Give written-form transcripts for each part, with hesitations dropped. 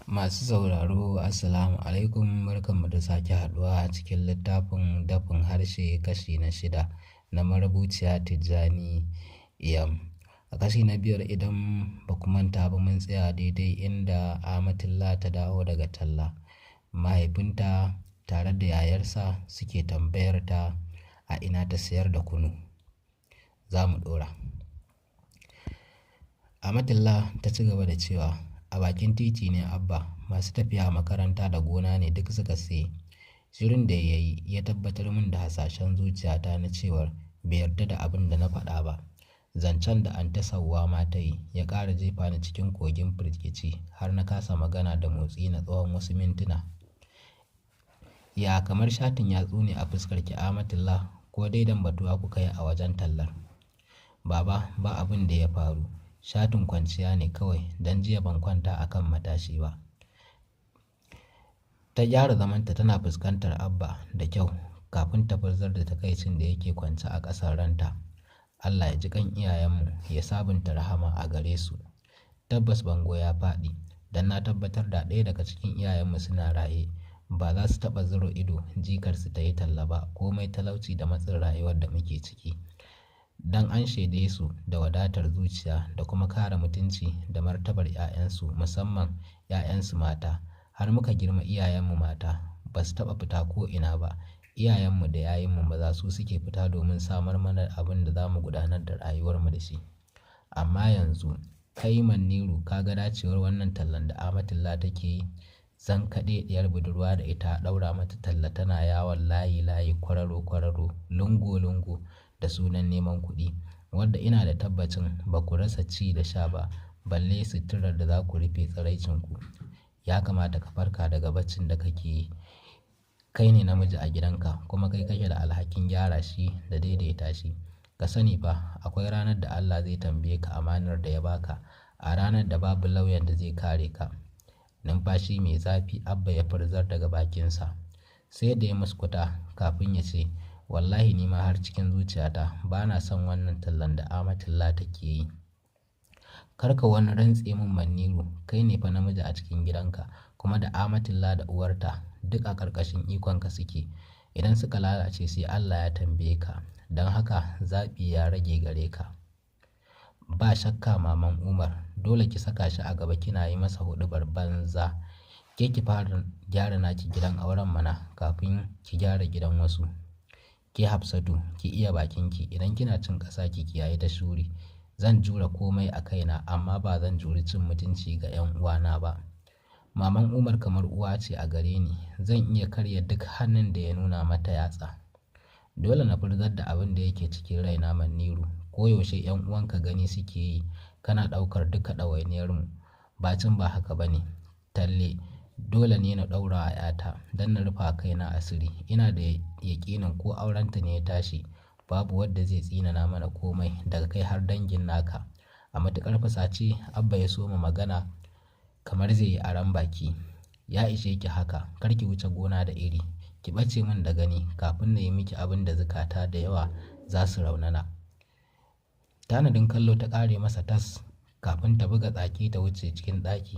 Masu sauraro, Assalamu alaikum. Barkanmu da sake haɗuwa a cikin littafin Dafin Harshe kashi na shida na marubuciya Tijjani Iyam. A kashi na biyar, idan ba ku manta ba, mun tsaya daidai inda Amatullah ta dawo daga talla. Mahaifinta tare da yayarsa suke tambayar ta a ina ta sayar da kunu. Za mu ɗora. Amatullah ta ci gaba da cewa, a bakin titi ne Abba, masu tafiya makaranta da gona ne duk suka siye. Shirin da ya yi ya tabbatar min da hasashen zuciyata na cewar bai yarda da abin da na faɗa ba. Zancen da Anty Sauwa ma ta yi ya ƙara jefa ni cikin kogin firgici har na kasa magana da motsi na tsawon wasu mintuna. Ya kamar shatin yatsu ne a fuskarki, Amatullah, ko dai dambatuwa kuka yi a wajen tallar? Baba, ba abin da ya faru. Shatin kwanciya ne kawai don jiya ban kwanta a kan matashi ba. Ta gyara zamanta tana fuskantar Abba da kyau kafin ta furzar da takaicin da yake kwance a ƙasar ranta. Allah ya ji ƙan iyayenmu, ya sabunta rahama a gare su. Tabbas bango ya faɗi, don na tabbatar da ɗaya daga cikin iyayenmu suna raye. Ba za su taɓa zuro ido jikarsu ta yi talla ba, komai talauci da matsin rayuwar da muke ciki. Don an shaide su da wadatar zuciya da kuma kare mutunci da martabar 'ya'yansu, musamman 'ya'yansu mata. Har muka girma iyayenmu mata ba su taɓa fita ko ina ba. Iyayenmu da yayunmu maza su suke fita domin samar mana abin da za mu gudanar da rayuwarmu da shi. Amma yanzu kai Manniru, ka ga dacewar wannan tallan da Amatullah take yi? Zankaɗeɗiyar budurwa da ita a ɗaura mata talla tana yawon layi layi, kwararo kwararo, lungu lungu da sunan neman kuɗi. Wadda ina da tabbacin ba ku rasa ci da sha ba, balle suturar da za ku rufe tsiraicinku. Ya kamata ka farka daga baccin da kake yi. Kai ne namiji a gidanka kuma kai kake da alhakin gyara shi da daidaita shi. Ka sani fa, akwai ranar da Allah zai tambaye ka amanar da ya ba ka, a ranar da babu lauyan da zai kare ka. Numfashi mai zafi Abba ya furzar daga bakinsa. Sai da ya muskuta kafin ya ce, wallahi ni ma har cikin zuciyata ba na son wannan tallan da Amatullah take yi. Kar ka wani rantse min, Manniru, kai ne fa namiji a cikin gidanka, kuma da Amatullah da uwarta duk a ƙarƙashin ikonka suke. Idan suka lalace sai Allah ya tambaye ka. Don haka zaɓi ya rage gare ka. Ba shakka Maman Umar, dole ki saka shi a gaba kina yi masa huɗubar banza. Ke ki fara gyara naki gidan auren mana kafin ki gyara gidan wasu. Ke Hafsatu, ki iya bakinki, idan kina cin ƙasa ki kiyaye ta shuri. Zan jure komai a kaina amma ba zan juri cin mutunci ga 'yan uwana ba. Maman Umar kamar uwa ce a gare ni. Zan iya karya duk hannun da ya nuna mata yatsa. Dole na furzar da abin da yake cikin raina, Manniru. Koyaushe 'yan uwanka gani suke yi kana ɗaukar duka ɗawainiyarmu. Bacin ba haka ba ne. Talle dole ne na ɗaura wa 'yata don na rufa kaina asiri. Ina da yaƙinin ko aurenta ne ya tashi, babu wadda zai tsinana mana komai daga kai har dangin naka. A matuƙar fusace Abba ya soma magana kamar zai yi aron baki. Ya ishe ki haka, kar ki wuce gona da iri. Ki ɓace min da gani kafin na yi miki abin da zukata da yawa za su raunana. Tanadin kallo ta ƙare masa tas kafin ta buga tsaki ta wuce cikin ɗaki.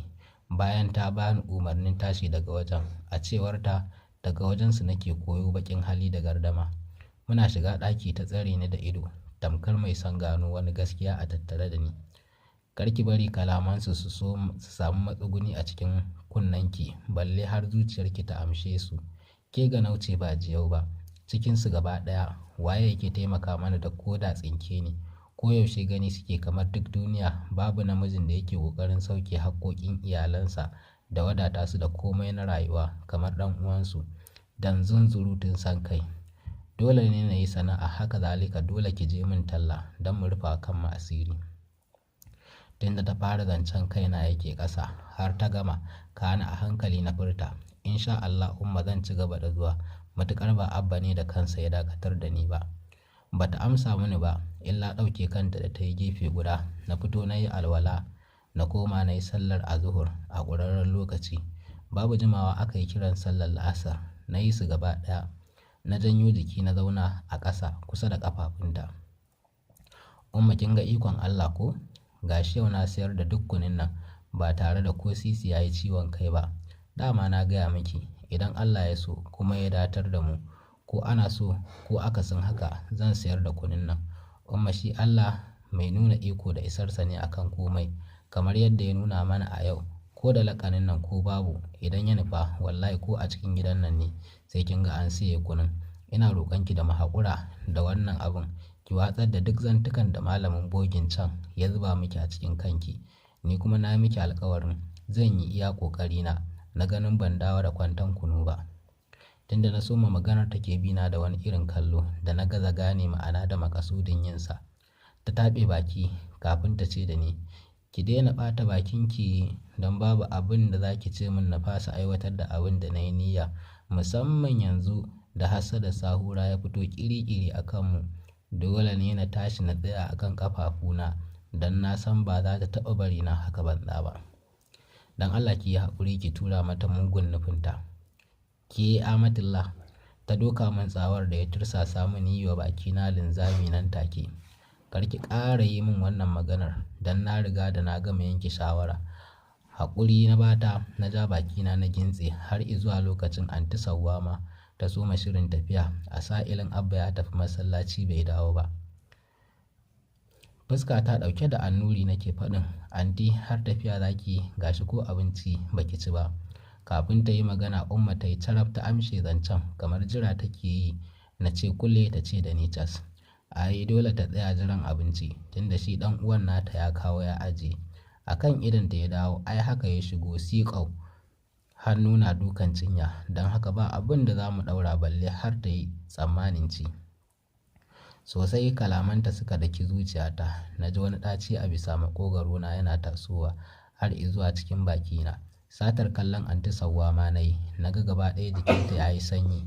Bayan ta ba ni umarnin tashi daga wajen, a cewarta daga wajensu nake koyo baƙin hali da gardama. Muna shiga ɗaki ta tsare ni da ido, tamkar mai son gano wani gaskiya a tattare da ni. Kar ki bari kalamansu su samu matsuguni a cikin kunnenki, balle har zuciyarki ta amshe su. Ke ganau ce ba jiyau ba. Cikinsu gaba ɗaya waye yake taimaka mana da ko da tsinke ne? Koyaushe gani suke kamar duk duniya babu namijin da yake ƙoƙarin sauke haƙƙoƙin iyalansa da wadata su da komai na rayuwa kamar ɗan uwansu. Dan zunzurutun san kai. Dole ne na yi sana'a, haka zalika dole ki je min talla don mu rufa kanmu asiri. Tunda ta fara zancen kaina yake ƙasa har ta gama, kana a hankali na furta, in sha Allah Umma, zan ci gaba da zuwa matuƙar ba Abba ne da kansa ya dakatar da ni ba. Ba ta amsa mini ba illa ɗauke kanta da ta yi gefe guda. Na fito na yi alwala, na koma na yi sallar azuhur a ƙurarren lokaci. Babu jimawa aka yi kiran sallar la'asar. Na yi su gaba ɗaya. Na janyo jiki na zauna a ƙasa kusa da ƙafafunta. Umma, kin ga ikon Allah ko? Ga shi yau na sayar da duk kunun nan. ba tare da ko sisi ya yi ciwon kai ba. Dama na gaya miki idan Allah ya so kuma ya datar da mu ko ana so ko akasin haka zan sayar da kunun nan. Umma shi Allah mai nuna iko da isarsa ne akan komai kamar yadda ya nuna mana a yau ko da laƙanin nan ko babu idan ya nufa wallahi ko a cikin gidan nan ne sai kin ga an siye kunun. Ina roƙon ki da mu haƙura da wannan abun ki watsar da duk zantukan da malamin bogin can ya zuba miki a cikin kanki. Ni kuma na miki alƙawarin zan yi iya ƙoƙari na na ganin ban dawo da kwanton kunu ba. Tunda na soma maganar take bina da wani irin kallo da na gaza gane ma'ana da maƙasudin yinsa. Ta taɓe baki kafin ta ce da ni, ki daina ɓata bakinki don babu abin da za ki ce min na fasa aiwatar da abin da na yi niyya musamman yanzu da hassadar sahura ya fito ƙiri-ƙiri a kanmu. Dole ne na tashi na tsaya a kan ƙafafuna don na san ba za ta taɓa bari na haka banza ba. Don Allah ki yi haƙuri ki tura mata mugun nufinta. Ke Amatullah ta doka min tsawar da ya tursasa mini yi wa bakina linzami nan take. Kar ki ƙara yi min wannan maganar don na riga da na gama yanke shawara. Haƙuri na bata na ja bakina na gintse har izuwa lokacin Anty Sawwama ta soma shirin tafiya a sa'ilin Abba ya tafi masallaci bai dawo ba. Fuska ta ɗauke da annuri nake faɗin, Anty har tafiya za ki yi gashi ko abinci ba ki ci ba. Kafin ta yi magana Umma ta yi caraf ta amshe zancen kamar jira take yi na ce kule ta ce da ni cas. Ai dole ta tsaya jiran abinci tunda shi ɗan uwan nata ya kawo ya ajiye. A kan idonta ya dawo ai haka ya shigo siƙau hannu na dukan cinya don haka ba abin da za mu ɗaura balle har ta yi tsammanin ci. Sosai kalamanta suka daki zuciyata. Na ji wani ɗaci a bisa maƙogwarona yana tasowa har izuwa cikin bakina. Satar kallon Anty Sawwama na yi, na ga gaba ɗaya jikinta ya yi sanyi.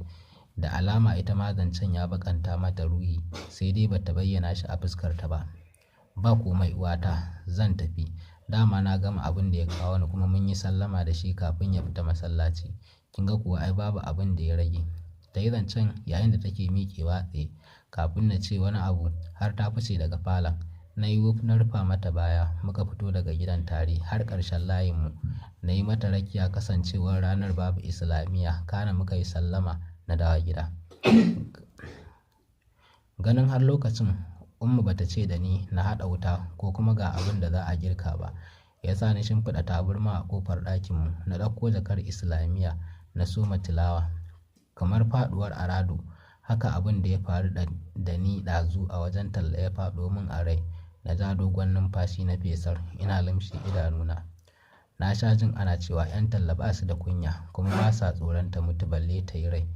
Da alama ita ma zancen ya baƙanta mata ruhi sai dai bata bayyana shi a fuskarta ba. Ba komai uwata zan tafi. Dama na gama abin da ya kawo ni kuma mun yi sallama da shi kafin ya fita masallaci. Kin ga kuwa ai babu abin da ya rage. Ta yi zancen yayin da take miƙewa tsaye kafin na ce wani abu har ta fice daga falon. Na yi wuf na rufa mata baya muka fito daga gidan tare har ƙarshen layinmu. Na yi mata rakiya kasancewar ranar babu islamiyya kana muka yi sallama na dawo gida. Ganin har lokacin Umma bata ce da ni na haɗa wuta ko kuma ga abin da za a girka ba, ya sa ni shimfiɗa tabarma a ƙofar ɗakinmu na ɗauko jakar islamiyya na soma tilawa. Kamar faɗuwar aradu haka abin da ya faru da ni ɗazu a wajen talla ya faɗo min a rai. Na ja dogon numfashi na fesar ina lumshe idanuna. Na sha jin ana cewa 'yan talla ba su da kunya kuma ba sa tsoron ta mutu balle ta yi rai.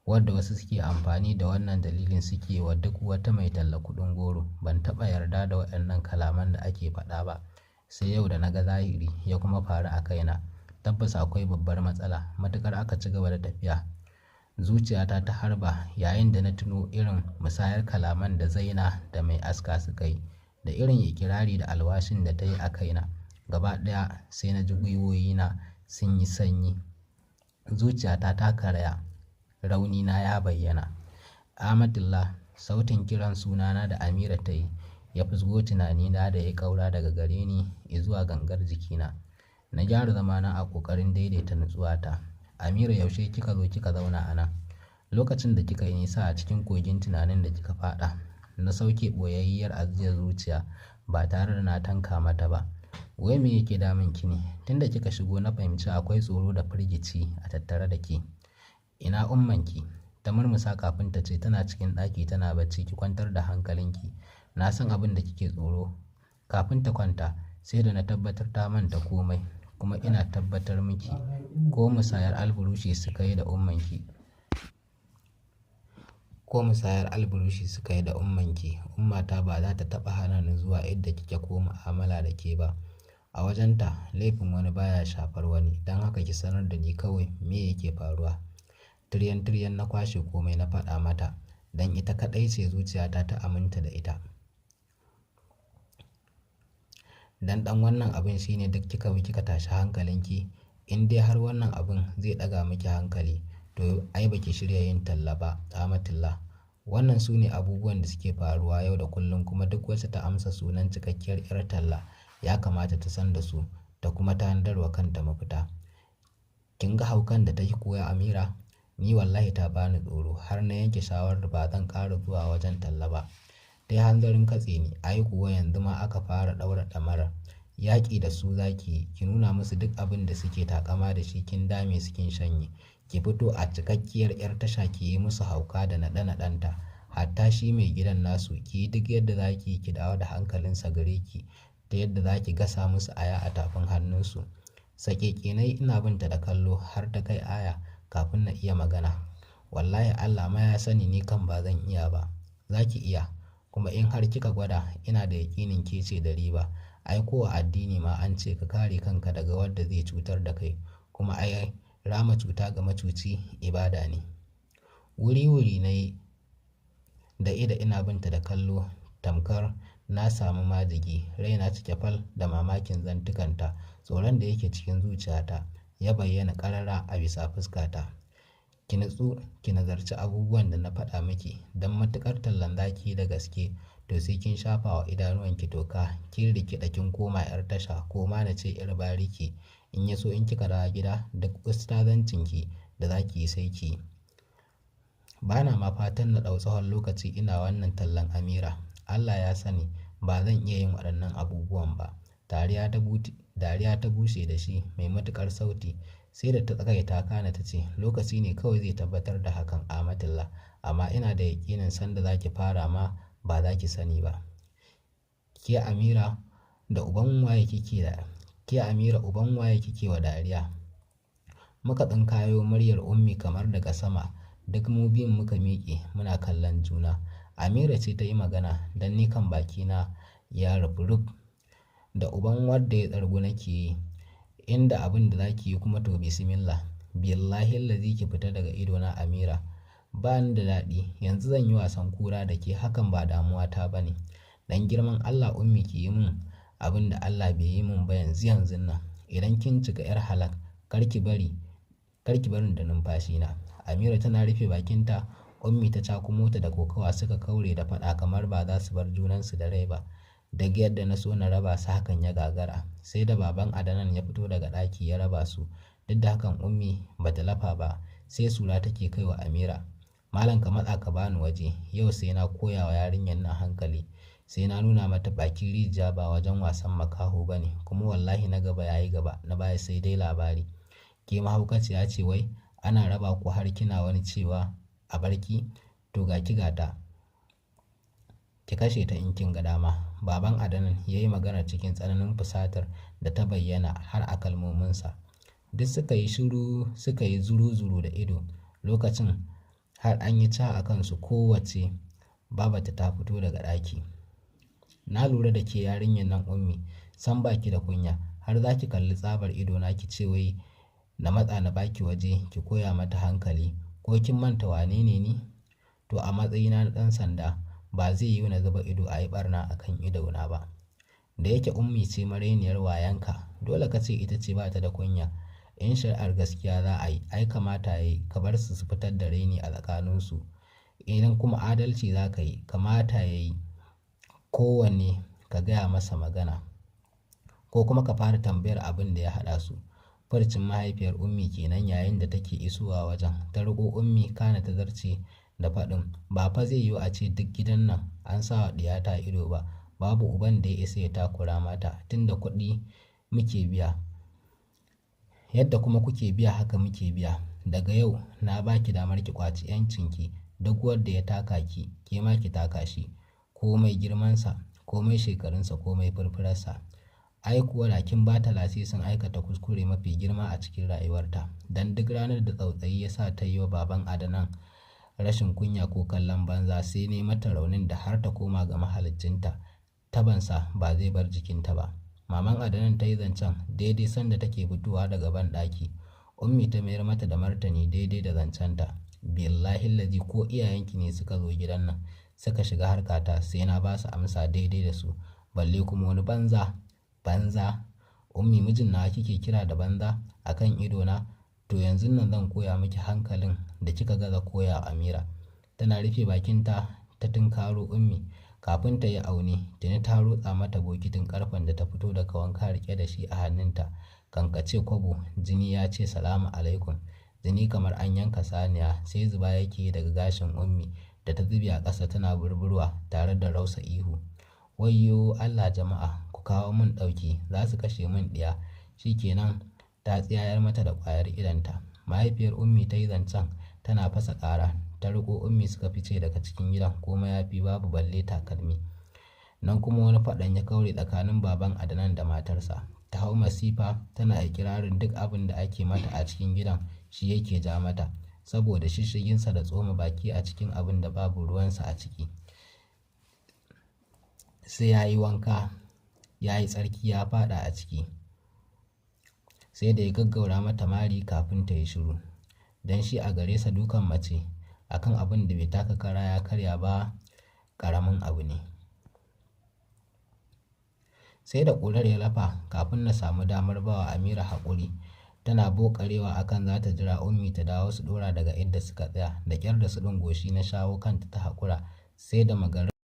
Wadda wasu suke amfani da wannan dalilin suke wa duk wata mai talla kuɗin goro. Ban taɓa yarda da waɗannan kalaman da ake faɗa ba sai yau da na ga zahiri ya kuma faru a kaina. Tabbas akwai babbar matsala matuƙar aka ci gaba da tafiya. Zuciyata ta harba yayin da na tuno irin musayar kalaman da Zaina da mai aska suka yi da irin ikirari da alwashin da ta yi a kaina. Gaba ɗaya sai na ji gwiwoyina sun yi sanyi. Zuciyata ta karaya, raunina ya bayyana. Amatullah sautin kiran sunana da Amira ta yi ya fusgo tunanina da ya ƙaura daga gare ni izuwa gangar jikina. Na gyara zamana a ƙoƙarin daidaita nutsuwata. Amira yaushe kika zo kika zauna a nan? Lokacin da kika yi nisa a cikin kogin tunanin da kika faɗa, na sauke ɓoyayyiyar ajiyar zuciya ba tare da na tanka mata ba. Wai me yake damun ki ne? Tunda kika shigo na fahimci akwai tsoro da firgici a tattare da ke. Ina ummanki? Ta murmusa kafin ta ce tana cikin ɗaki tana bacci ki kwantar da hankalinki. Na san abin da kike tsoro. Kafin ta kwanta sai da na tabbatar ta manta komai kuma ina tabbatar miki ko musayar alburushi suka yi da ummanki. Ko musayar alburushi suka yi da ummanki, ummata ba za ta taɓa hana ni zuwa inda kike ko mu'amala da ke ba. A wajenta laifin wani baya shafar wani don haka ki sanar da ni kawai me yake faruwa. Tiryan-tiryan na kwashe komai na faɗa mata don ita kaɗai ce zuciyata ta aminta da ita. Dan ɗan wannan abun shine duk kika bi kika tashi hankalinki in dai har wannan abun zai ɗaga miki hankali to ai baki shirya yin talla ba Amatullah. Wannan su ne abubuwan da suke faruwa yau da kullum kuma duk wacce ta amsa sunan cikakkiyar 'yar talla ya kamata ta san da su. ta kuma tanadar wa kanta mafita. Kin ga haukan da take koya Amira? Ni wallahi ta bani tsoro har na yanke shawarar ba zan ƙara zuwa wajen talla ba. Ta yi hanzarin katse ni, ai kuwa yanzu ma aka fara ɗaura ɗamarar. Yaƙi da su za ki yi, ki nuna musu duk abin da suke taƙama da shi kin dame su kin shanye. Ki fito a cikakkiyar 'yar tasha ki yi musu hauka da naɗe-naɗenta. Hatta shi mai gidan nasu ki yi duk yadda za ki yi ki dawo da hankalinsa gare ki ta yadda za ki gasa musu aya a tafin hannunsu. Saƙeƙe na yi ina binta da kallo har ta kai aya kafin na iya magana. Wallahi Allah ma ya sani ni kam ba zan iya ba. Za ki iya, kuma in har kika gwada ina da yaƙinin ke ce da riba. Ai ko a addini ma an ce ka kare kanka daga wanda zai cutar da kai, kuma ai rama cuta ga macuci ibada ne. Wuri-wuri na yi da ido ina binta da kallo tamkar na sami majigi, raina cike fal da mamakin zantukanta. Tsoron da yake cikin zuciyata ya bayyana ƙarara a bisa fuskata. Ki natsu, ki nazarci abubuwan da na faɗa miki don matuƙar tallan za ki yi da gaske to sai kin shafa wa idanuwanki toka, kin rikiɗa kin koma 'yar tasha ko ma na ce 'yar bariki. In ya so in kika dawo gida duk ustazancinki da za ki yi sai ki yi. Bana ma fatan na ɗau tsawon lokaci ina wannan tallan Amira. Allah ya sani ba zan iya yin waɗannan abubuwan ba. Dariya ta bushe da shi mai matuƙar sauti sai da ta tsagaita kana ta ce lokaci ne kawai zai tabbatar da hakan Amatullah, amma ina da yaƙinin sanda za ki fara ma ba za ki sani ba. Ke Amira da uban waye kike da ke Amira uban waye kike wa dariya? Muka tsinkayo muryar Ummi kamar daga sama. Duk mu biyun muka miƙe muna kallon juna. Amira ce ta yi magana don ni kan bakina ya rufu ruf. Da uban wadda ya tsargu nake yi, inda abin da za ki yi kuma to bismillah. Billahi allazi ki fita daga idona Amira. Ba ni da daɗi, yanzu zan yi wasan kura da ke hakan ba damuwata ba ne. Dan girman Allah Ummi ki yi min abin da Allah bai yi min ba yanzu yanzun nan. Idan kin cika 'yar halak kar ki bari, kar ki bari da numfashina. Amira tana rufe bakinta, Ummi ta cakumo ta da kokawa suka kaure da faɗa kamar ba za su bar junansu da rai ba. Duk yadda na so na raba su hakan ya gagara. Sai da baban Adnan ya fito daga ɗaki ya raba su. Duk da hakan Ummi ba ta lafa ba sai sura take kai wa Amira. Malam ka matsa ka bani waje, yau sai na koya wa yarinyar nan hankali. Sai na nuna mata bakin rijiya ba wajen wasan makaho ba ne, kuma wallahi na gaba ya yi gaba, na baya sai dai labari. Ke mahaukaciya ce wai ana raba ku har kina wani cewa a barki? To ga ki gata. Ki kashe ta in kin ga dama. Baban Adnan ya yi magana cikin tsananin fusatar da ta bayyana har a kalmominsa. Duk suka yi shiru suka yi zuru-zuru da ido lokacin har an yi ca a kansu kowacce babarta ta fito daga ɗaki. Na lura da ke yarinyar nan Ummi, sam ba ki da kunya har za ki kalli tsabar idona ki ce wai na matsa na baki waje ki koya mata hankali ko kin manta wanene ni? To a matsayina na ɗan sanda ba zai yiwu na zuba ido a yi ɓarna a kan idona ba. Da yake Ummi ce marainiyar wayanka, dole ka ce ita ce ba ta da kunya. In shari'ar gaskiya za a yi, ai kamata ya yi ka bar su su fitar da raini a tsakaninsu. Idan kuma adalci za ka yi, kamata ya yi kowanne ka gaya masa magana ko kuma ka fara tambayar abin da ya haɗa su. Furcin mahaifiyar Ummi kenan yayin da take isowa wajen. Ta riƙo Ummi kana ta zarce da faɗin ba fa zai yiwu a ce duk gidan nan an sa wa ɗiyata ido ba. Babu uban da ya isa ya takura mata tunda kuɗi muke biya. Yadda kuma kuke biya haka muke biya. Daga yau na ba ki damar ki ƙwaci 'yancinki duk wanda ya taka ki, ke ma ki taka shi. Komai girmansa, komai shekarunsa, komai furfurarsa. Ai kuwa da kin ba ta lasisin aikata kuskure mafi girma a cikin rayuwarta. Dan duk ranar da tsautsayi ya sa ta yi wa baban Adnan rashin kunya ko kallon banza sai nai mata raunin da har ta koma ga mahaliccinta. Tabansa ba zai bar jikinta ba. Maman Adnan ta yi zancen daidai sanda take fitowa daga banɗaki. Ummi ta mayar mata da martani daidai da zancenta. Billahi allazi ko iyayenki ne suka zo gidan nan suka shiga harkata sai na ba su amsa daidai da su. Balle kuma wani banza, banza. Ummi mijin nawa kike kira da banza a kan idona? To yanzun nan zan koya miki hankalin da kika gaza koya wa Amira. Tana rufe bakinta ta tunkaro Ummi. Kafin ta yi aune, tuni ta rotsa mata bokitin ƙarfen da ta fito daga wanka riƙe da shi a hannunta. Kankace kwabo, jini ya ce salamu alaikum. Jini kamar an yanka saniya sai zuba yake daga gashin Ummi da ta zube a ƙasa tana burburwa tare da rausa ihu. Wayyo Allah jama'a, ku kawo mun ɗauki, za su kashe mun ɗiya. Shi kenan ta tsiyayar mata da ƙwayar idonta. Mahaifiyar Ummi ta yi zancen tana fasa ƙara. Ta riƙo Ummi suka fice daga cikin gidan ko mayafi babu balle takalmi. Nan kuma wani faɗan ya kaure tsakanin baban Adnan da matarsa. Ta hau masifa tana ikirarin duk abin da ake mata a cikin gidan shi yake ja mata saboda shishshiginsa da tsoma baki a cikin abin da babu ruwansa a ciki. Sai ya yi wanka, ya yi tsarki ya faɗa a ciki. Sai da ya gaggaura mata mari kafin ta yi shiru. Don shi a gare sa dukan mace akan abin da bai taka kara ya karya ba ƙaramin abu ne. Sai da ƙurar ya lafa kafin na samu damar bawa Amira haƙuri. Tana boƙarewa akan za ta jira Ummi ta dawo su ɗora daga inda suka tsaya. Da ƙyar da suɗin goshi na shawo kanta ta haƙura sai da magariba.